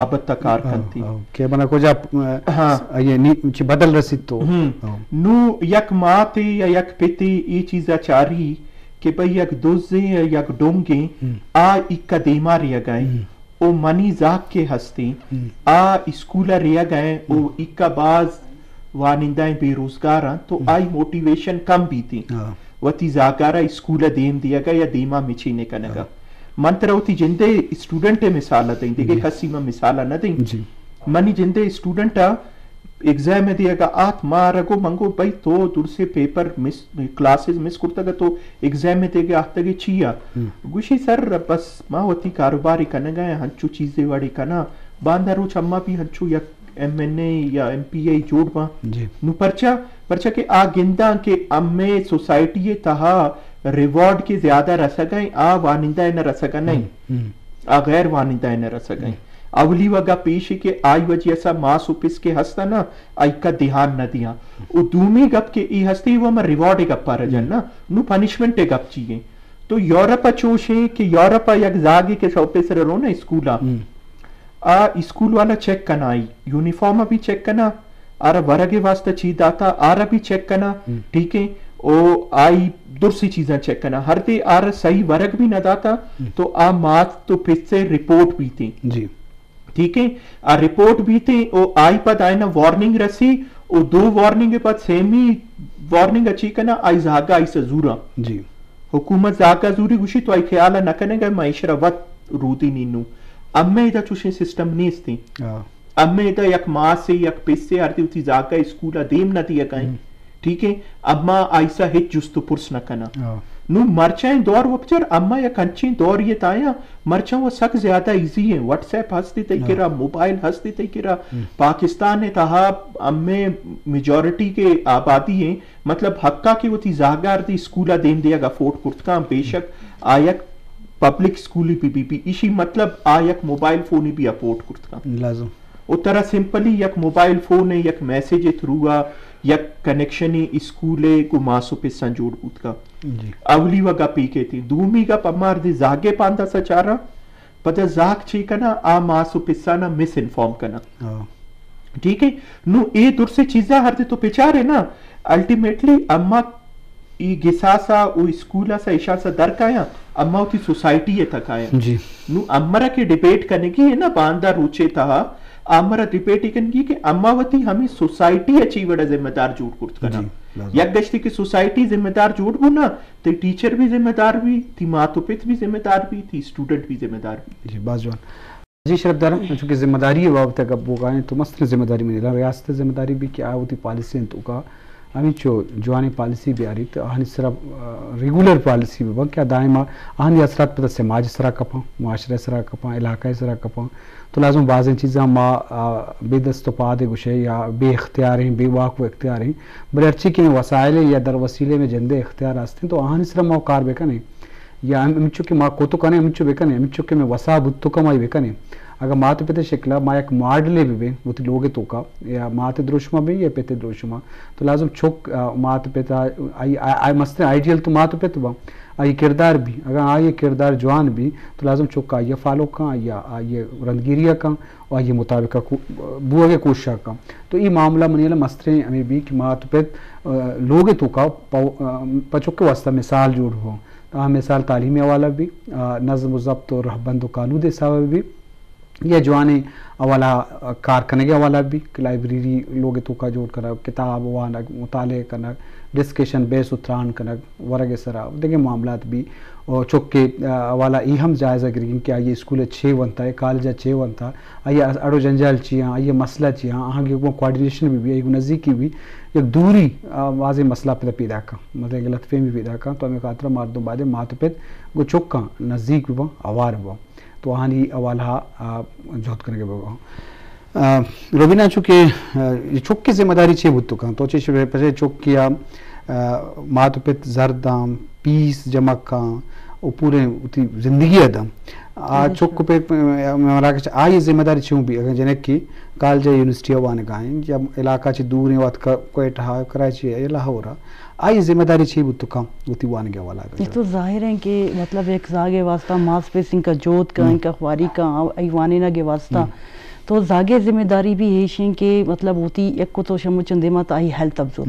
بابت ءَ کار کنت۔ ہاں، کہ بنا کجا، آ، ہاں۔ آئی ءِ نی-، چی بدل رسیت تو۔ ہم۔ ہاں۔ نوں یک ماتے یا یک پتے اے چیز ءَ چاری کہ بھئی یک دزے یا یک ڈونگے ہم۔ آ ایکا دیما ریگا ایں۔ ہم۔ او منی زاک کہ ہستیں، ہم۔ آ اسکول ءَ ریگا ایں، او ہم۔ ایکا باز وانندہ بے روزگار انت، تو ہم۔ آئی موٹیویشن کم بیتیں۔ ہاں۔ وتی زاگارا اسکول ءَ دیم دیگا یا دیما مچینے کنگا۔ ہاں۔ من ترا وتی جندے اسٹوڈنٹ ءِ مثال ءَ دئیں، دگہ جی۔ کسی من مثال ءَ نہ دئیں۔ جی۔ منی جندے اسٹوڈنٹ ءَ ایگزام ءَ دیگا آت، ما را گو، من گو، بھئی تو درسے پیپر مس، کلاسز مس کرتگ تو ایگزام ءَ دیگا آتگے چیا؟ ہم۔ گوشی سر بس ما وتی کاروبارے کنگا ایں، ہنچو چیزے وڑے کناں، باندا روچ اما بھی ہنچو یک ایم این اے یا ایم پی اے جوڑ باں۔ جی۔ نوں پرچا؟ پرچا کہ آ گنداں کہ امے سوسائٹی ءِ تہا ریوارڈ کہ زیادہ رسگا ایں، آ وانندہ ءَ نہ رسگا نہ ایں۔ ہم، ہم۔ آ غیر وانندہ ءَ نہ رسگا ایں۔ ہم۔ اولی و گپ ایش کہ آئی وجہ سا ماس و پس کہ ہستا نا، آئی کا دھیان نہ دیاں۔ و دومی گپ کہ ای ہستی و ما ریوارڈ ءِ گپ ءَ رجن نا، نوں پنشمنٹ ءِ گپ چی ایں؟ تو یورپ ءَ چوش ایں کہ یورپ ءَ یک زاگے کہ شو پیسر رونا اسکول ءَ۔ ہم۔ آ اسکول والا چیک کنائی، یونیفارم بھی چیک کنا، آرا ورگ واسطہ چی داتا، آرا بھی چیک کنا، ہم۔ ٹھیک ہے، او آئی درسی چیزاں چیک کنا، ہر دے آرا صحیح ورگ بھی نہ داتا، ہم۔ تو آ مات تو پس سے رپورٹ بیتیں۔ جی۔ ٹھیک ہے، آ رپورٹ بیتیں، او آئی پد آئینا وارننگ رسی، او دو وارننگ پد سیمی وارننگ اچی کنا، آئی زاگا آئی سے زورا۔ جی۔ حکومت زاگا زوری گوشی تو آئی خیال نہ کنگا، ما ایشرا وت رودی نینو۔ امے ادا چوشیں سسٹم نیستیں۔ ہاں۔ امے ادا یک ماسے، یک پسے ہر دی وتی زاگا اسکول ءَ دیم نہ دیگا ایں۔ ہم۔ ٹھیک ہے، اما آئی سا ہچ جست و پرس نہ کنا۔ ہاں۔ نوں مرچاں دور و پچر اما یک انچیں دور یہ تایا، مرچاں وہ سک زیادہ ایزی ہیں۔ واٹس ایپ ہستی تئی ہاں۔ کرا، موبائل ہستی تئی کرا۔ ہم۔ پاکستان ءِ تہا امے میجورٹی کہ آبادی ہیں، مطلب، حقا کہ وتی زاگار دی اسکول ءَ دیم دیگ افورڈ کرت کن، بے شک آ یک پبلک اسکولی بی بی بی، ایشی مطلب آ یک موبائل فونی بھی افورڈ کرت کن۔ لازم۔ و ترا سمپلی یک موبائل فون ءِ یک میسج ءِ تھرو ءَ یک کنیکشن اسکول ءِ گو ماس و پساں جوڑ بوت کن۔ جی۔ اولی و گپ ای کہتی۔ دومی گپ ہمار دی زاگے پاندا سا چارا۔ پدا زاک چی کنا، آ ماس و پسانا مس انفارم کنا۔ ہاں۔ ٹھیک ہے؟ نوں اے درسیں چیزاں ہر دے تو پچارے نا، الٹیمیٹلی اما ای گساسا او اسکول سا ایشاں سا در کایاں، اما وتی سوسائٹی ءِ تک آیاں۔ جی۔ نوں امرا کہ ڈیبیٹ کنگی ہے نا باندا روچے تہا، امرا ڈیبیٹ کنگی کہ اما وتی ہمیں سوسائٹی ءَ چی وڑا ذمہ دار جوڑ کرت کنا۔ جی، لازم۔ یک گشتی کہ سوسائٹی ذمہ دار جوڑ بو نا، تئی ٹیچر بھی ذمہ دار بی، تئی مات و پت بھی ذمہ دار بی، تئی اسٹوڈنٹ بھی ذمہ دار بی۔ جی، باز جوان۔ جی شرف دارم، چونکہ ذمہ داری بابت گپ بوگا ہیں تو مستر ذمہ داری منی ریاست ذمہ داری بھی کہ آ وتی پالیسی انت اوکا ہمینچو جوانیں پالیسی بیاریت، آہانی سرا، آ، ریگولر پالیسی بہ بنت کہ آ دائما آہانی اثرات پدا سماج سرا کپاں، معاشرہ سرا کپاں، علاقہ سرا کپاں۔ تو لازم بازیں چیزاں ما، آ، بے دست و پاد گوشے یا بے اختیار ہیں، بے واک و اختیار ہیں، بلے ہرچی کہ میں وسائل یا در وسیلے میں جندے اختیار ہستیں تو آہانی سرا ما کار بکنیں۔ یا ہم-، ہمچو کہ ما کوتو کنیں، ہمچو بکنیں، ہمچو کہ میں وسا بوتو کمائی بکنیں۔ اگر مات پت شکلا ما یک ماڈلے ببیں، وتی لوگ توکا، یا مات دروشما بیں یا پت دروشما، تو لازم چک، آ، مات پت آ، آئی، آ، آ، مستر آئیڈیل تو مات پت با، آئی کردار بھی، اگر آئی کردار جوان بھی، تو لازم چک آئی فالو کن، آئی، آئی رندگیری کن، و آئی مطابق کو-، بوگ کوشش کن۔ تو ای معاملہ منی مستریں ہمیں بھی کہ مات پت، آ، لوگ توکا پو-، آ، پچک واسطہ مثال جوڑ ہو۔ آ مثال تعلیمی حوالہ بھی، آ، نظم و ضبط و رہبند و کانود حساب بھی، یا جوانیں حوالہ، آ، کار کنگے حوالہ بھی کہ لائبریری لوگ توکا جوڑ کنگ، کتاب وانگ، مطالعہ کنگ، ڈسکشن، بحث و تران کنگ، ورگ سرا، دگہ معاملات بھی، اور چک کے، آ، حوالہ ای ہم جائزہ گرگیں کہ آئی اسکول چھ ونتا ہے، کالج چھ ونتا، آئی اڑ و جنجال چی ہیں، آئی مسئلہ چی ہیں، آہاں کی کوآرڈینیشن بھی بھی، آئی نزدیکی بھی، یک دوری، آ، واضح مسئلہ پدا پیدا کن، مطلب غلط فہمی پیدا کن، تو ہمیں خاطر مردم بعد مات پت گو چکاں نزدیک بباں، اوار بباں۔ تو آہانی حوالہ، آ، جہد کنگے بباں۔ آ، روبینا چونکہ، آ، یہ چک کی ذمہ داری چے بوت کن؟ تو چے شبہ پجے چک کیا، آ، مات پت زرداں، پیس جمع کن، او پورے وتی زندگی ءَ داں۔ آ جی۔ چک پہ مراکش آئی ذمہ داری چوں بھی، اگر جنک کی کالج یونیورسٹی وانگا ہیں، یا علاقہ چہ دور ہیں، وقت کوئٹہ ہا، کراچی ہے، یا لاہور ہا، آئی ذمہ داری چی بوت کن وتی وانگے والا؟ یہ تو ظاہر ہے کہ مطلب ایک زاگے واسطہ ماس پیسنگ کا جوت کا، ہم۔ ان کا خواری کا، آ-، آئی وانینا کے واسطہ۔ ہم۔ تو زاگے ذمہ داری بھی ایش ہیں کہ مطلب ہوتی یک کو تو شمو چندے ما تو آئی ہیلتھ اب زور۔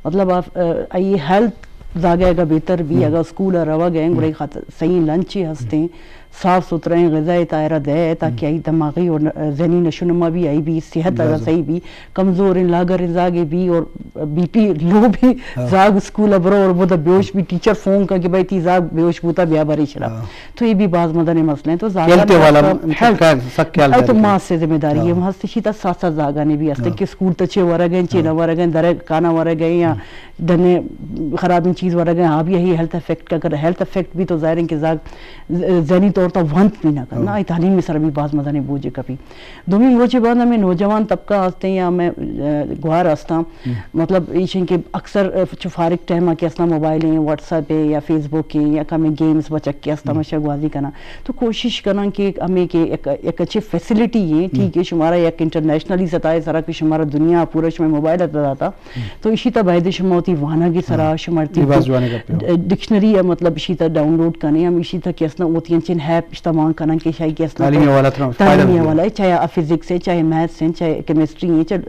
مطلب آ، آ، آئی ہیلتھ زاگے اگا بہتر بھی، اگا اسکول روگ ہیں، گڑے خاطر صحیح لنچ ہستیں، صاف ستھرا ہیں، غذا تائرہ دے تاکہ آئی دماغی اور ذہنی نشو نما بھی آئی بھی، صحت اگا صحیح بھی، کمزور ہیں، لاگر ہیں زاگے بھی، اور بی پی لو بھی، زاگ اسکول برو اور بودا بیوش بھی، ٹیچر فون کر کہ بھائی تی زاگ بیوش بوتا، بیا بری شرا۔ تو یہ بھی باز مدن مسئلہ ہیں۔ تو زاگا ہیلتھ والا ہیلتھ سک خیال اے تو ماس سے ذمہ داری ہے۔ ہم ہست شی تا ساتھ ساتھ زاگا نے بھی ہستے کہ اسکول تچے ورگ ہیں، چینا ورگ ہیں، درے کانا ورگ ہیں یا ڈنے خرابیں چیز ورگ ہیں، ہاں بھی یہی ہیلتھ افیکٹ کا کر، ہیلتھ افیکٹ بھی تو ظاہر ہے کہ زاگ ذہنی طور پر ونت بھی نہ کرنا، یہ تعلیم میں سر بھی باز مدن بوجھے کبھی۔ دومی مروچی بعد ہمیں نوجوان طبقہ ہستے ہیں یا ہمیں، آ، گوار ہستاں، مطلب ایش ہیں کہ اکثر، آ، چو فارغ ٹائم کہ اسنا موبائل ہیں، واٹس ایپ ہیں یا فیس بک ہیں یا کمیں گیمز بچک کے اسنا مشا گوازی کنا۔ تو کوشش کنا کہ ہمیں کہ ایک، ایک اچھی فیسلٹی ہیں، ٹھیک ہے، شمارا یک انٹرنیشنلی سطح سرا کہ شمارا دنیا پورا شمیں موبائل ات داتا۔ تو اشی تا باید شما وتی وانگ سرا، شما وتی ڈکشنری یا مطلب اشی تا ڈاؤنلوڈ کنے، ہم اشی تا کہ اسنا وتی انچین ہیپ استعمال کنن کہ شاید کہ اسنا تعلیمی حوالہ ترا فائدہ تعلیمی حوالہ ہے، چاہے فزکس ہے، چاہے میتھس ہیں، چاہے کیمسٹری ہیں، چاہے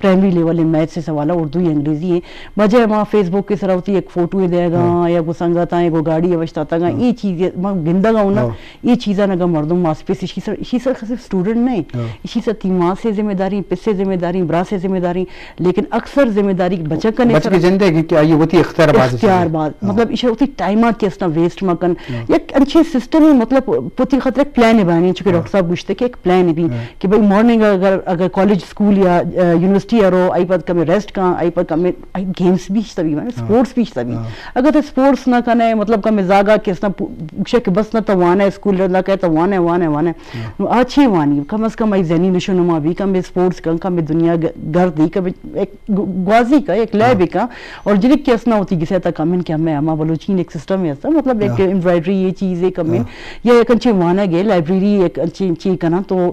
پرائمری لیول ہے، میتھس ہے سوال ہے، اردو یا انگریزی ہے۔ بجائے ما فیس بک کے سرا وتی ایک فوٹو دے گا یا گو سنگت آئیں گو گاڑی اوشتاتا گا، یہ چیز ما گندگا ہونا، یہ چیزاں اگاں مردم ماس پیس اشی سر، اشی سر صرف اسٹوڈنٹ نہیں، اشی سر تی ماں سے ذمہ داری، پس سے ذمہ داری، برا سے ذمہ داری، لیکن اکثر ذمہ داری بچک کنے بچک سر۔ جندے کہ آئی وتی اختیار باز اختیار باز، مطلب اشی وتی ٹائم آ کہ اسنا ویسٹ مکن۔ یک انچے سسٹم ہی مطلب پتی خطر ایک پلان بانی، چونکہ ڈاکٹر صاحب گوشتے کہ ایک پلان بھی کہ بھئی مارننگ اگر، اگر کالج اسکول یا، آ، یونیورسٹی ارو، آئی پد کمیں ریسٹ کن، آئی پد کمیں آئی گیمز بھی اشتا بھی، معنی اسپورٹس بھی اشتا بھی۔ اگاں تو اسپورٹس نہ کنے، مطلب کمے زاگا کہ اسنا پو-، پوچھے کہ بس نہ تو وانے اسکول رندا کہ تو وانے، وانے، وانے۔ نو آ چی وانی؟ کم از کم آئی ذہنی نشو نما بھی، کم اسپورٹس کن، کم دنیا گ-، گردی، کم ایک گ-، گوازی کا، ایک لیب کا۔ اور جنک کہ اسنا ہوتی گسے تا کم ان کہ ہمیں ہما بلوچین ایک سسٹم ہے استا، مطلب ایک ایمبرائڈری یہ چیز ہے کم ان، یا ایک انچے وانگ ہے، لائبریری ایک انچے چی کنا تو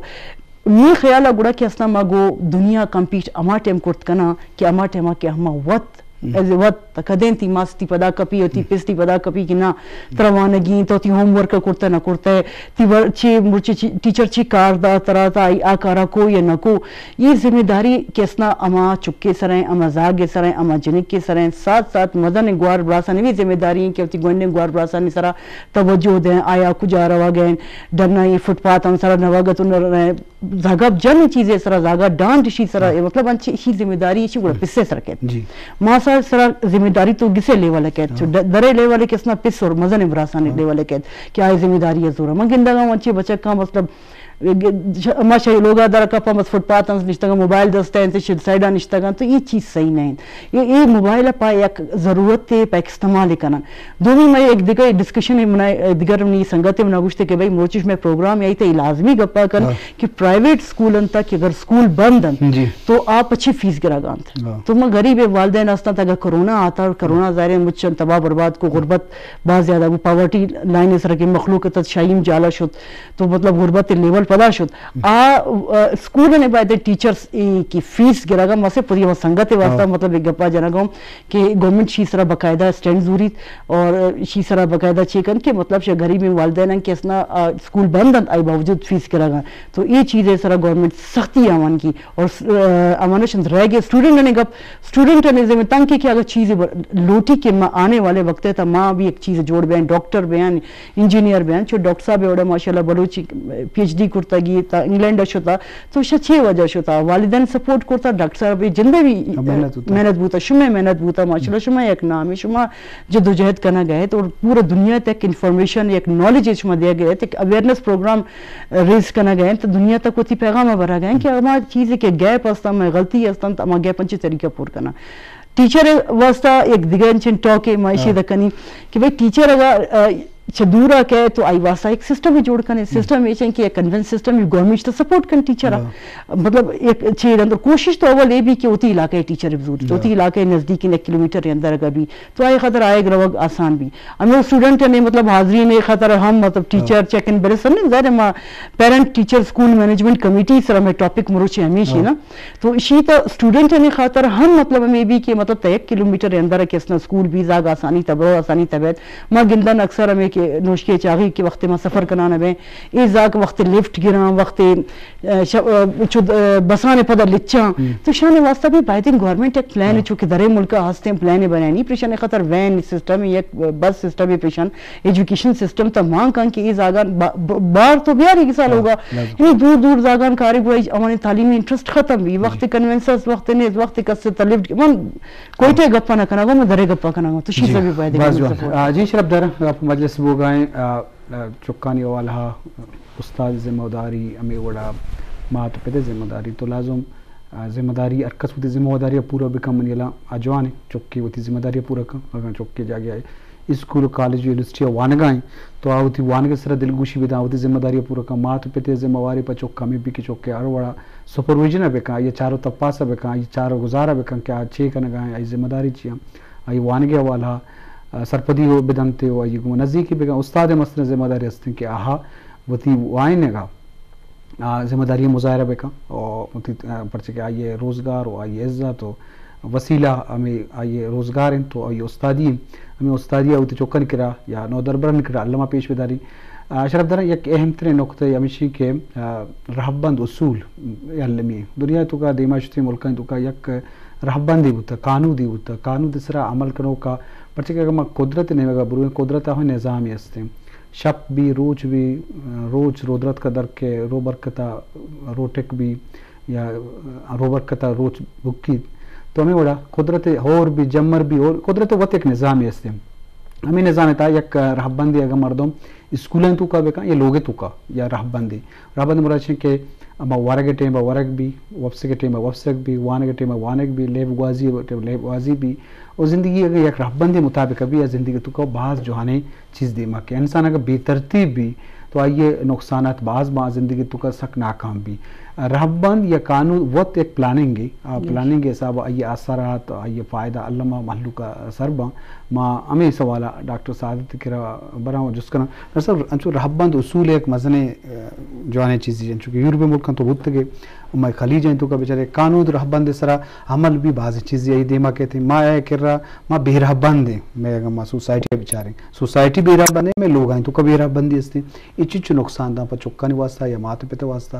می خیال ء گڑا کہ اسنا ما گو دنیا کمپیٹ ہما ٹائم کرت کناں کہ ہما ٹائم ء کہ ہما وت، از وت کدیں تی ماس تی پدا کپی و تی پس تی پدا کپی کہ نا ترا وانگی تو تی ہوم ورک کرتہ نہ کرتہ، تی ور-، چی مرچی چی-، ٹیچر چی کار دا ترا تا آئی آ کارا کو یا نہ کو۔ یہ ذمہ داری کہ اسنا ہما چکے سریں، ہما زاگے سریں، ہما جنکے سریں، ساتھ ساتھ مزن گوار براسانی بھی ذمہ داری ہیں کہ وتی گونڈیں گوار براسانی سرا توجہ دیں، آیا کجا روگ ہیں، ڈنا یہ فٹ پاتھ ہم سرا نوگت زاگا جن چیزے سرا، زاگا ڈانڈ اشی سرا، مطلب انچ اشی ذمہ داری اشی گڑا پسے سرا کیت۔ ماسا سرا ذمہ داری تو گسے لیول کیت، چو د-، درے لیول کہ اسنا پس اور مزن براسانی لیول کیت کہ آئی ذمہ داری زورا۔ من گندگا ہوں انچے بچکاں مطلب گ-، ش-، ما شاہی لوگا در کپا بس فٹ پاتھ انت نشتگا، موبائل دستا انت، شد سائیڈا نشتگا، تو یہ چیز صحیح نہیں۔ یہ، یہ موبائل پا یک ضرورت ہے، پا یک استعمال کنن۔ دومی میں ایک دگہ ڈسکشن ہے، منا دگہ منی سنگت ہے، منا گوشتے کہ بھائی مروچش میں پروگرام یہی تے لازمی گپا کن کہ پرائیویٹ اسکول انت کہ اگر اسکول بند انت تو آپ اچھی فیس گرا گانت۔ تو میں غریب والدین ہستاں، اگر کرونا آتا اور کرونا ظاہر ہے مچن تباہ برباد کو، غربت بہت زیادہ وہ پاورٹی لائن اس طرح کی مخلوق تت شاہیم جالا شد، تو مطلب غربت لیول پدا شد۔ آ، آ، اسکول نے باید ٹیچرز ای کی فیس گرگا مسے پوری وہ سنگت واسطہ مطلب ایک گپا جنگا ہوں کہ گورنمنٹ شی سرا باقاعدہ اسٹینڈ زوریت اور شی سرا باقاعدہ چیک کن کہ مطلب شہ غریب والدین ہیں کہ اسنا، آ، اسکول بند انت آئی باوجود فیس گرگا۔ تو یہ چیز ہے سرا گورنمنٹ سختی آوان کی اور س-، آ، آوان شند رہ گئے اسٹوڈنٹ نے گپ، اسٹوڈنٹ نے ذمہ تنگ کہ اگر چیز لوٹی کہ ما آنے والے وقت ہے تو ما بھی ایک چیز جوڑ بیان، ڈاکٹر بیان، انجینئر بیان، چو ڈاکٹر صاحب اوڑا ماشاءاللہ بلوچی پی ایچ ڈی کرتگی تا انگلینڈ شتا، تو شہ چے وجہ شتا؟ والدین سپورٹ کرتا، ڈاکٹر صاحب جندے بھی محنت بوتا۔ محنت بوتا، شمے محنت بوتا، ماشاءاللہ شما یک نام ہے، شما جدوجہد کنگ ء ات اور پورا دنیا تک انفارمیشن، یک نالج شما دیگ ء ات، یک اویئرنس پروگرام ریز کنگ ء ات، دنیا تک وتی پیغام ء برگ ء ات کہ ہما چیز کہ گیپ است، ہما غلطی است، ہما گیپ انچی طریقہ پر کناں۔ ٹیچر واسطہ یک دگہ انچن ٹاک ء ما ایشی دکنی کہ بھئی ٹیچر اگر، آ، چہ دورا کئے تو آئی واسطہ ایک سسٹم جوڑ کنے، سسٹم ایش ہیں کہ یک کنوینس سسٹم، گورنمنٹ تو سپورٹ کن ٹیچر، مطلب ایک چیز اندر کوشش تو اول اے بھی کہ وتی علاقہ ٹیچر بزور، وتی علاقہ نزدیک ایک کلومیٹر اندر اگر بھی تو آئی خاطر آئے گروگ آسان بھی۔ ہمیں اسٹوڈنٹ نے مطلب حاضری نے خاطر ہم مطلب ٹیچر چیک ان بلے سن ظاہر ہے ما پیرنٹ ٹیچر اسکول مینجمنٹ کمیٹی سر ہمیں ٹاپک مروچے ہمیشہ نا۔ تو اشی تا اسٹوڈنٹ نے خاطر ہم مطلب ہمیں بھی کہ مطلب تا یک کلومیٹر اندر کہ اسنا اسکول بھی زاگ آسانی تبرو آسانی تبیت۔ ما گندن اکثر ہمیں کہ نوشکی چاغی کہ وقت ما سفر کنان بیں، اے زاگ وقت لفٹ گراں، وقت، آ، ش-، آ، چو، آ، بسان پدا لچاں۔ تو شان واسطہ بھی بایدیں گورنمنٹ یک پلان چو کہ درے ملک ہستیں پلان بنانی، پریشان خاطر وین سسٹم، یک بس سسٹم، پریشان ایجوکیشن سسٹم تا مان کن کہ اے زاگان با-، ب-، بار تو بیاری کہ سال ہوگا۔ یعنی دور دور زاگان کاری گوئی اوانی تعلیمی انٹرسٹ ختم بھی، وقت کنوینسز، وقت نیز، وقت کس تلفٹ، من کوئٹہ گپا نہ کناں گو، من درے گپا کناں گو۔ تو شی سبی بایدیں باز گورنمنٹ جوان۔ سپورٹ۔ آ، جی شرف دار، آپ مجلس بوگائیں، آ، آ، چکانی حوالہ، استاد ذمہ داری، ہمیں وڑا مات پتے ذمہ داری، تو لازم، آ، ذمہ داری، ہر کس وتی ذمہ داری پورا بکن، منی الان آ جوان ہے، چکے وتی ذمہ داری پورا کن، اگر چکے جاگے آئے، اسکول و کالج و یونیورسٹی وانگائیں، تو آ وتی وانگ سرا دلگوشی بداں، وتی ذمہ داری پورا کن، مات پتے ذمہ واری پہ چک ہمیں بھی کہ چکے ہر وڑا سپرویژن بکن، آئی چارو تپاس بکن، آئی چارو گزارا بکن کہ آ چے کنگائیں، آئی ذمہ داری چی ہم، آئی وانگ حوالہ، آ، سرپدی ہو بدنت و آئی گوں نزدیکی بکن۔ استاد مستریں ذمہ داری ہستیں کہ آہا وتی وائنگا، آ، ذمہ داری مظاہرہ بکن و وتی، آ، پرچہ کہ آئی روزگار و آئی عزت و وسیلہ ہمیں آئی روزگار انت و آئی استادی انت۔ ہمیں استادی وتی چکن کرا یا نودربرن کرا علما پیش بداری۔ آ، شرف دارن یک اہم ترین نقطہ ہمیشی کہ، آ، رہبند اصول علمی دنیا تو کا دیما شتی ملکان تو کا یک رہبندی بوتا، قانودی بوتا، قانود سرا عمل کنوکا، پرچہ کہ اگر ما قدرت نیمگا برویں، قدرت آ نظامی ہستیں۔ شپ بھی، روچ بھی، روچ رودرتکا درکے، رو برکتا روٹک بھی، یا رو برکتا روچ بکیت۔ تو ہمیں وڑا قدرت ہور بھی، جمر بھی، اور قدرت وت ایک نظامی ہستیں۔ ہمیں نظام تا یک رہبندی اگر مردم اسکولیں توکا بکن یا لوگے توکا یا رہبندی۔ رہبند مراد چیں کہ اما ورگ ٹیم با ورگ بھی، وپسگ ٹیم با وپسگ بھی، وانگ ٹیم با وانگ بھی، لیب گوازی ٹیم لیب گوازی بھی۔ اور زندگی اگر یک رہبندی مطابق بھی، یا زندگی توکا باز جوانیں چیز دیما کہ انسان اگر بے ترتیب بھی تو آئی نقصانات باز با، زندگی توکا سک ناکام بھی۔ رہبند یا قانون وت یک پلاننگ ہے، آ پلاننگ حساب آئی اثرات، آئی فائدہ علما مہلوک سر با۔ ما ہمیں سوالا ڈاکٹر سعادت کرا براں و جست کناں۔ ڈاکٹر صاحب، انچو رہبند اصول ایک مزنیں، آ، جوانیں چیزی، انچو کہ یورپی ملکاں تو بوتگے، ما خلیج ہیں تو کا بیچارے قانون رہبند سرا عمل بھی بعض چیزی آئی دیما کہتے ہیں۔ ما اے کرا، ما بے رہبند ہیں، میں اگر ما سوسائٹی بچاریں، سوسائٹی بے رہبند ہیں، میں لوگ ہیں تو کا بے رہبندی ہستے۔ اے چچو نقصان داں پہ چکانی واسطہ یا مات پت واسطہ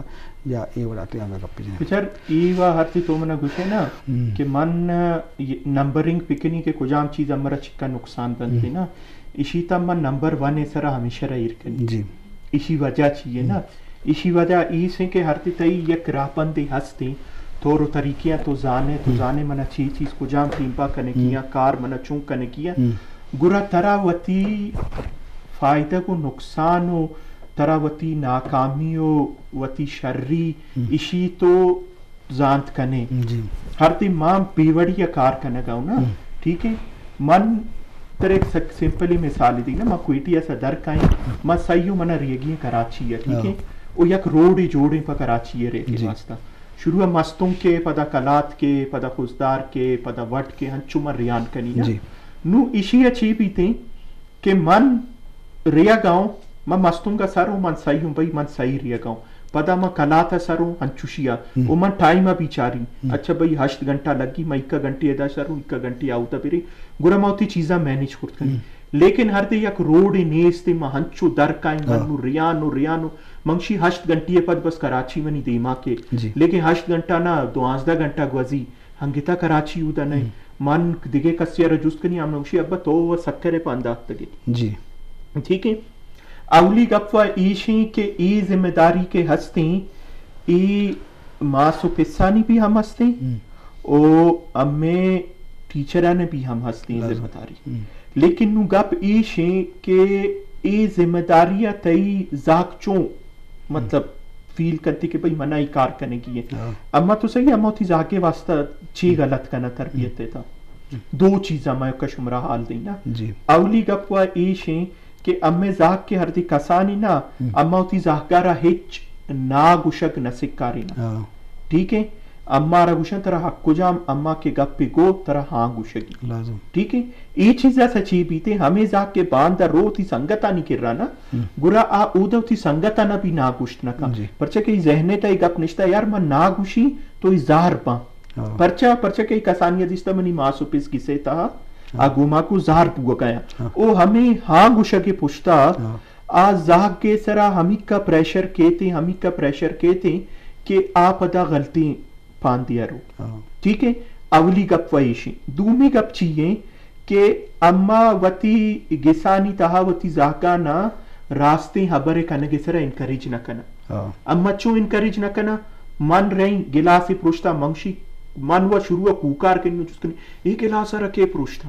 یا اے وڑا تے ہمیں گپ جنیں۔ بچار، ای وا ہر تی تو منا گوشے نا کہ من یہ نمبرنگ پکنی کہ کجام چیز ہمرا چکا نقصان دنتے نا، اشی تا من نمبر ون سرا ہمیشہ را ایر کنی۔ جی۔ اشی وجہ چیئے نا؟ اشی وجہ ایسیں کہ ہر تی تئی یک راہبندے ہستیں، طور و طریقیاں تو زانے، تو زانے منا چی چیز کجام ٹیمپا کنگی یا کار منا چون کنگی یا، گڑا ترا وتی فائدگ و نقصان و ترا وتی ناکامی و وتی شری اشی تو زانت کنے۔ جی۔ ہر تی ما بے وڑی ء کار کنگا ہوں نا، ٹھیک ہے؟ من ترے سک سمپلی مثال دی نا، ما کوئٹی ء سا در کائیں، ما سیو منا ریگی کراچی ء، ٹھیک ہے؟ او یک روڈے جوڑیں پہ کراچی ء ریگی واسطہ۔ شروع مستونگ کے، پدا کلات کے، پدا خضدار کے، پدا وٹ کے، ہنچو من ریان کنی نا۔ جی۔ نو ایشی ء چی بیتیں کہ من ریگا اوں، من مستونگ ء سر اوں، من سہی اوں بھئی، من سہی ریگا اوں۔ پدا من کلات ء سر اوں، انچوشی ء۔ او من ٹائم ء بیچاری، اچھا بھئی، ہشت گھنٹہ لگی، من ایک گھنٹے ادا سر اوں، ایک گھنٹے آودا برے، گڑا من وتی چیزاں مینج کرت کنی۔ لیکن ہر دے یک روڈے نیست، من ہنچو در کائیں، من نو ریان و ریان و منشی ہشت گھنٹے پد بس کراچی منی دیما کے۔ جی۔ لیکن ہشت گھنٹہ نا، دوازدہ گھنٹہ گوزی۔ انگتا کراچی اودا نئے۔ من دگہ کسے ء را جست کنی، آ من گوشی، ابا تو و سکر ء پہ انداختگے۔ جی۔ ٹھیک ہے؟ اولی گپ و ایشیں کہ اے ذمہ داری کہ ہستیں، اے ماس و پسانی بھی ہم ہستیں، او ہمیں ٹیچران بھی ہم ہستیں ذمہ داری۔ لیکن نو گپ ایشیں کہ اے ذمہ داری ء تئی زاک چون مطلب فیل کنتی کہ بھئی منا ای کار کنگی ہے۔ اما تو صحیح، اما وتی زاگے واسطہ چی غلط کنا تربیت دیتا؟ دو چیزاں میں کا شمرا حال دینا۔ جی۔ اولی گپ وا ایش ہیں کہ امے زاگ کے ہر دی کسانی نا، اما وتی زاگارا ہچ نا گوشگ نہ سکاری نا۔ ٹھیک ہے؟ اما را گوشن ترا حق کجام، اما کے گپ گو ترا ہاں گوشگی۔ لازم۔ ٹھیک ہے؟ اے چیز ء سچی بیتے، ہمے زاگ کہ باندا رو وتی سنگتانی کرا نا، گڑا آ اودا وتی سنگتانا بھی ناگوشت نہ کن۔ جی۔ پرچہ کہ ای ذہن ء تہ ای گپ نشتہ، یار من ناگوشی تو ای زہر باں۔ پرچہ، پرچہ کہ ای کسانی ء دیستہ منی ماس و پس گسے تہا آ گوماکو زہر بوگا یا۔ او ہمے ہاں گوشگ ءِ پشتا آ زہگ ءِ سرا ہمیکا پریشر کیتیں، ہمیکا پریشر کیتیں کہ آ پدا غلطیں پاندیا رو۔ ٹھیک ہے؟ اولی گپ و ایشیں۔ دومی گپ چی ہیں کہ اما وتی گسانی تہا وتی زہگانا راستیں ہبر کنگ ءِ سرا انکریج نہ کناں۔ اما چو انکریج نہ کناں، من رئیں گلاس پروشتا، من گوشی، من و شروع کوکار کنی، جست کنی، اے گلاس را کے پروشتا؟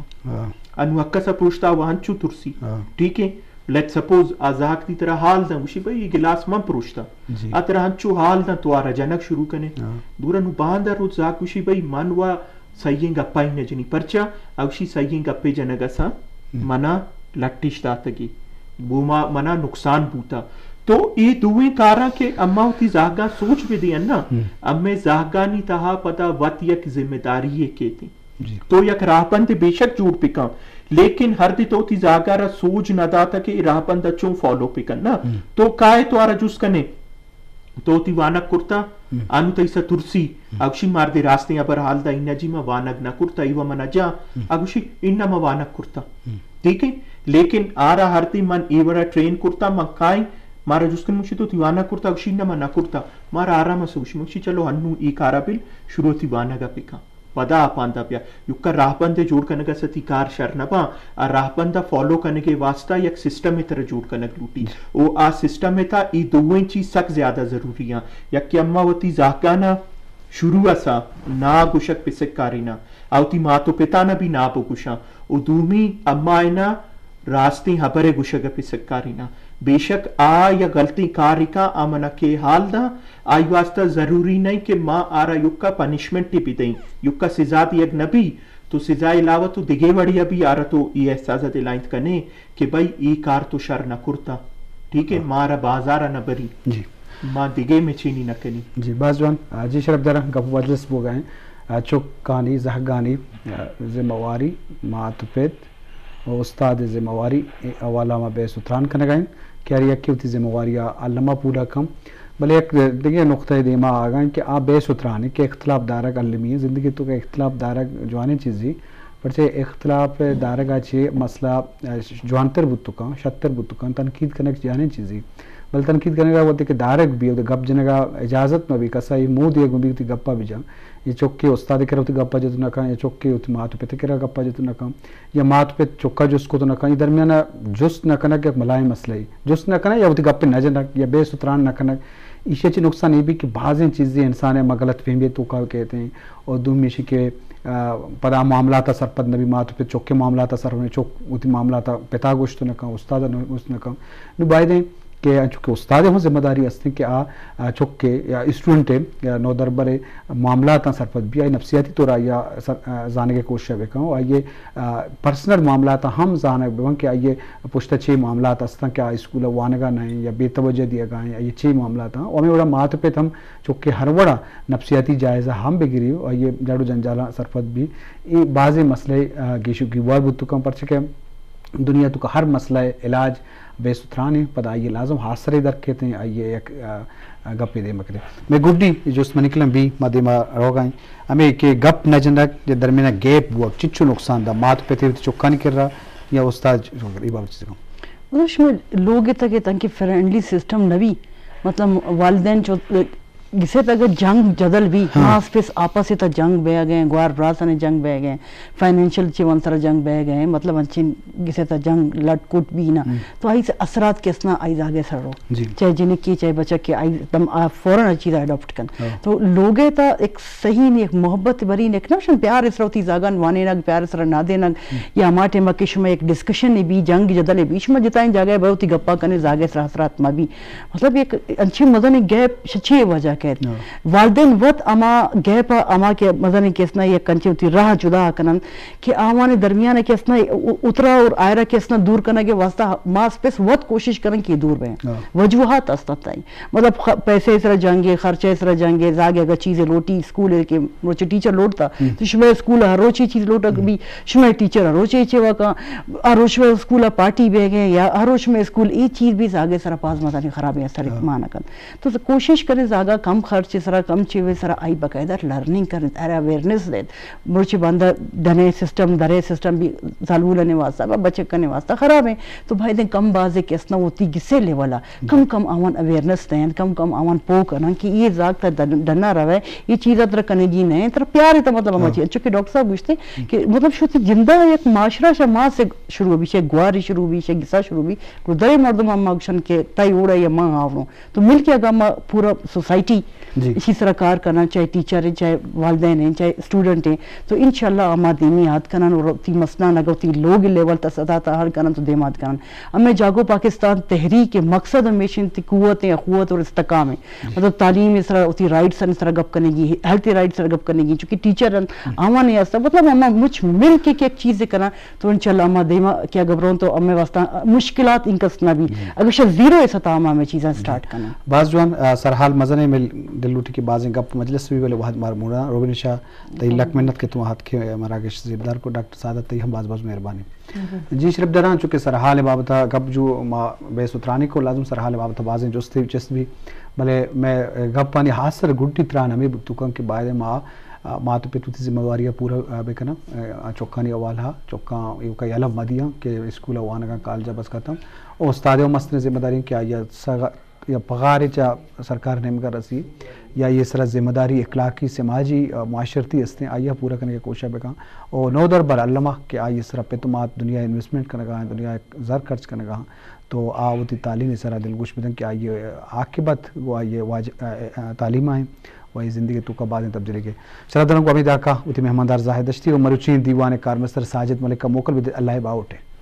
انو اکس پروشتا و ہنچو ترسی۔ ٹھیک ہے؟ لیٹ سپوز آ زہگ تی ترا حال داں، گوشی بھئی اے گلاس من پروشتا۔ آ ترا ہنچو حال داں تو آرا جنگ شروع کنے۔ دورا نو باندا روت زہگ گوشی بھئی من و سہییں گپا ہی نہ جنی۔ پرچا؟ آ گوشی سہییں گپے جنگ اسا منا لٹش داتگی، گوما منا نقصان بوتا۔ تو اے دوئیں کاراں کہ اما وتی زہگاں سوچ بدیاں نا، امے زہگانی تہا پدا وت یک ذمہ داری یے کیتیں۔ تو یک راہبندے بے شک جوڑ بکن، لیکن ہر دے تو وتی زہگا را سوج نہ داتا کہ اے راہبندا چون فالو بکن نا۔ تو کائے تو آرا جست کنے، تو وتی وانگ کرتا، انو تئی سا ترسی، اگشی مردے راستیں ہبر حال دا، انا جی ما وانگ نہ کرتا، ایوا منا جا، اگشی انا ما وانگ کرتا۔ ٹھیک ہے؟ لیکن آرا ہر دے من اے وڑا ٹرین کرتا، من کائیں، مارا جست کن مشی تو وتی وانگ کرتا، اگشی انا ما نہ کرتا، مارا آرام اسو گوشی، مشی چلو ہنو اے کارا بل شروع وتی وانگا بکن۔ پدا آ پاندا بیا۔ یکا راہبندے جوڑ کنگ ء ستی کار شر نہ باں، آ راہبند ء فالو کنگ ء واستا یک سسٹم ء ترا جوڑ کنگ لوٹی۔ او آ سسٹم ء تھا اے دوئیں چیز سک زیادہ ضروری آں۔ یکے اما وتی زہگاناں شروع ء سا نا گوشگ پسک کارینا، آ وتی مات و پتانا بھی نا بگوشاں۔ او دومی اما ء نا راستیں ہبرے گوشگ ء پسک کارینا۔ بے شک آ یا غلطیں کارے کاں، آ منا کے حال داں، آئی واسطہ ضروری نئیں کہ ما آرا یکا پنشمنٹے بدئیں، یکا سزا دیگ نبی، تو سزا علاوہ تو دگے وڑیا بھی آرا تو اے احساسا دلائینت کنے کہ بھئی اے کار تو شر نہ کرتا، ٹھیک ہے، مارا بازارا نہ بری، ما دگے مچینی نہ کنی۔ جی، باز جوان۔ آ، جی شرف دارا گپ و مجلس بوگا ایں۔ آ، چکانی، زہگانی، آ، ذمہ واری، مات و پت، و استاد ء ذمہ واری ء حوالہ ما بحث و تران کنگا انت کہ ہر یکے وتی ذمہ واری ء الما پورا کن۔ بلے یک دگہ نقطہ ء دیما آگا انت کہ آ بحث و تران انت کہ اختلاف دارگ المی انت۔ زندگی تو کہ اختلاف دارگ جوانیں چیزی، پرچہ اختلاف دارگ ء چہ مسئلہ جوانتر بوت کن، شتر بوت کن، تنقید کنگ جوانیں چیزی۔ بلے تنقید کنگ ء وقتی کہ دارگ بی، گپ جنگ ء اجازت مہ بی، کسا اے مو دیگ مہ بی وتی گپا بجن۔ اے چکے استاد کرا وتی گپا جت نہ کن، اے چکے وتی مات و پت کرا گپا جت نہ کن۔ یا مات پت چکا جست کت نہ کن، اے درمیان ء جست نہ کنگ یک بلاہیں مسئلہ ای۔ جست نہ کنگ یا وتی گپ نہ جنگ یا بحث و تران نہ کنگ، ایشی چی نقصان اے بی کہ بازیں چیزیں انسان ء ما غلط فہمی توکا کیت ایں۔ اور دومی ایشی کہ، آ، پدا معاملات ء سرپد نبی، مات و پت چکے معاملات ء سرپد، چک وتی معاملات ء پتا گوشت نہ کن، استاد ء گوشت نہ کن۔ نو باید ایں کہ انچو کہ استاد ء ہم ذمہ داری است کہ آ، آ، چک ء یا اسٹوڈنٹ ء یا نودربر ء معاملاتاں سرپد بی، آئی نفسیاتی طور آئی ء سر-، آ، زانگ ء کوشش ء بکن و آئی ء، آ، پرسنل معاملاتاں ہم زانگ ببن کہ آئی ء پشت ء چے معاملات استاں کہ آ اسکول ء وانگ ء نہ ایں یا بے توجہ دیگ ء ایں، آئی ء چے معاملات آں۔ و ہمے وڑا مات پت ہم چکے ہر وڑا نفسیاتی جائزہ ہم بگری و آئی ء جڑ و جنجالاں سرپد بی۔ اے بازیں مسئلہ، آ، گیش و گیوار بوت کن، پرچہ کہ دنیا تو کہ ہر مسئلہ ء علاج بے ستران انت، پدا آئی ء لازم آسرے در کیت انت، آئی ء یک، آ، آ، گپے دیم بکنے۔ مئے گڈی جست منی کلم بی، ما دیما روگا ایں۔ ہمے کہ گپ نہ جنگ یا درمیان ء گیپ بوگ چچو نقصان دا مات پتے وتی چکانی کرا یا استاد اے بابت چیز کن۔ مطلب شما لوگ ء تک ء تنکہ فرینڈلی سسٹم نہ بی، مطلب والدین چو گسے تہ اگہ جنگ جدل بی، ہاں۔ ماس پس آپس ء تہ جنگ بیگ ء، گوار براسانی جنگ بیگ ء، فائنینشل چیوان سرا جنگ بیگ ء، مطلب انچین گسے تہ جنگ لٹ کٹ بی نا، ہم۔ تو آئی سے اثرات کس نا آئی زاگے سر رو۔ جی۔ چاہے جنکی، چاہے بچک کے، آئی تم آ فوراً آ چیز اڈاپٹ کن۔ ہاں۔ تو لوگے تا ایک صحیح نہیں، ایک محبت بری نہیں، ایک نہ شن پیار اس روتی زاگان وانے نگ، پیار اس را نہ دے نگ، ہم۔ یا ہما ٹائم کہ شما ایک ڈسکشن بی، جنگ جدل بی، شما جتائیں جاگہ بروتی گپا کنے زاگے سرا اثرات ما بی۔ مطلب یک انچیں مزنیں گیپ چے وجہ کیت؟ ہاں۔ والدین وت ہما گیپ ء ہما کہ مزنیں کس نا یک انچیں وتی راہ جدا کننت کہ آوانی درمیان ء کس نا اترا اور آئرا کس نا دور کنگ ء واسطہ ماس پس وت کوشش کنن کہ دور بیں۔ ہاں۔ وجوہات است تائی۔ مطلب خ-، پیسے سرا جنگ ء، خرچہ سرا جنگ ء، زاگ اگہ چیزے لوٹی اسکول ء کہ روچے ٹیچر لوٹتا، ہم۔ تو شمئے اسکول ہر روچے چیز لوٹگ، ہم۔ بی، شمئے ٹیچر ہر روچے چے وکا، ہر روچ شمئے اسکول پارٹی بیگ ء یا ہر روچ شمئے اسکول اے چیز بی زاگ ء سرا پاس مزنیں خرابیں اثر، ہاں۔ مان کن۔ تو کوشش کرے زاگا کم کم خرچ سرا، کم چیز سرا آئی باقاعدہ لرننگ کرنت، آرا اویئرنس دیت۔ مرچی بندہ ڈنے سسٹم، درے سسٹم بھی زالبولنے واسطہ و بچکنے واسطہ خراب ہیں۔ تو بھائی دیں کم بازے کہ اسنا ہوتی گسے لیولا، کم کم آوان اویئرنس دیں، کم کم آوان پو کنن کہ یہ زاگ تا ڈن-، ڈنا روے، یہ چیز ترا کنگی نہیں، ترا پیار ہے تا مطلب ہم چیز۔ چونکہ ڈاکٹر صاحب گوشتے کہ مطلب شوتی جندہ یک معاشرہ شا ما سے شروع بھی، شے گواری شروع بھی، شے گسا شروع بھی، گردے مردم ہم گوشن کہ تئی اوڑا یا ما آوروں۔ تو مل کے اگر ما پورا سوسائٹی اسی سرا کار کنن، چاہے ٹیچر ہیں، چاہے والدین ہیں، چاہے اسٹوڈنٹ ہیں، تو انشاءاللہ ہما دیمی آت کنن اور تی مسئلہ نگو تی لوگ لیول تا سطح تا حل کنن تو دیم آت کنن۔ ہمیں جاگو پاکستان تحریک مقصد ہمیشن تی قوت ہیں، قوت اور استحکام ہیں۔ مطلب تعلیم سرا، تی رائٹس سرا گپ کرنے کی، ہیلتھ رائٹس سرا گپ کرنے کی، چونکہ ٹیچر آوان نہیں آستا، مطلب ہما مچ مل کے کہ ایک چیز کرن، تو انشاءاللہ ہما دیما کیا گھبراؤں تو ہمیں واسطہ مشکلات انکس نہ بھی۔ اگر شاید زیرو سطح ہما ہمیں چیزاں سٹارٹ کرنا۔ باز جوان، آ، سرحال مزنے مل دل لوٹی کہ بازیں گپ مجلس بھی بلے وحد مار موڑا۔ روبین شاہ، تئی لک منت کہ تو ہاتھ کے مراگش زیبدار کو۔ ڈاکٹر سعادت، تئی ہم باز باز مہربانی۔ جی شرف دران، چونکہ سرحال بابت گپ جو ما بے سترانی کو لازم سرحال بابت بازیں جستے چست بھی، بلے میں گپانی حاصر گڈی تران ہمیں بتوکاں کہ باید ما آ، مات و پت وتی ذمہ واری ء پورا، آ، بہ کناں۔ آ، چکانی حوالہ ء چکاں ایوکا یلہ مہ دیاں کہ اسکول ء وانگاں، کالج ء بس ختم۔ او استاد ء ہم مستریں ذمہ داری کہ آئی ء سغ-، یا پگارے چہ سرکار نیمگ ء رسی یا یہ سرا ذمہ داری اخلاقی، سماجی، آ، معاشرتی استیں، آئی ء پورا کنگ ء کوشش بہ کن۔ او نودربر الما کہ آئی ء سرا پت و مات دنیا انویسٹمنٹ کنگا ہیں، دنیا زر خرچ کنگا ہیں۔ تو آ وتی تعلیم ء سرا دلگوش بدن کہ آئی ء عاقبت گوں آئی ء واج-، ء، ء، تعلیم ء انت و آئی ء زندگی ء توکا بازیں تبدیلی کے۔ شرف درنگ ہمے داکا وتی مہماندار زاہد دشتی و مروچیں دیوان ء کارمستر ساجد ملک ء موکل بدے، اللہ ء باہوٹ ء۔